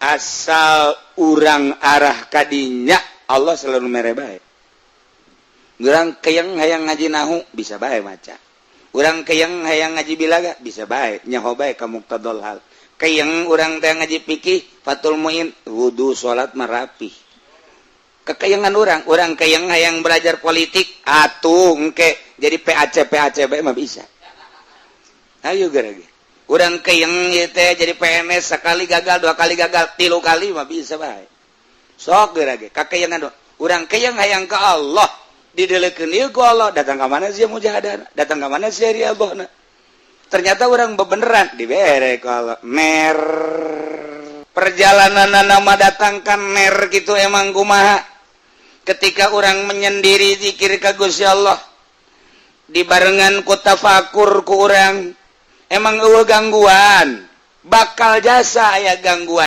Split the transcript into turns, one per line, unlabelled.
Asal urang arah kadinya, Allah selalu mere bae. Urang keyeng hayang ngaji nahu, bisa bae maca. Urang keyeng hayang ngaji balaghah, bisa bae, nyaho bae ka muqtadol hal. Keyeng urang teh ngaji fikih, Fathul Muin, wudu, salat marapi. Kekeyengan urang, urang keyeng hayang belajar politik, atuh engke jadi PAC PAC bae mah bisa. Ayo gerage. Urang keyeng ieu teh jadi PNS, sekali gagal, dua kali gagal, tilu kali mah bisa bae. Sok gerage kakeyengan. Urang keyeng hayang ke Allah, didelekeun ieu ku Allah. Datang ka mana sih mujahadah? Datang ka mana sih riyadhahna? Ternyata urang bebeneran dibere ku Allah mer perjalanan nama datangkan mer gitu. Emang kumaha ketika orang menyendiri, zikir ka Gusti Allah, dibarengan ku tafakur ku urang, emang eueuh gangguan? Bakal jasa aya gangguan.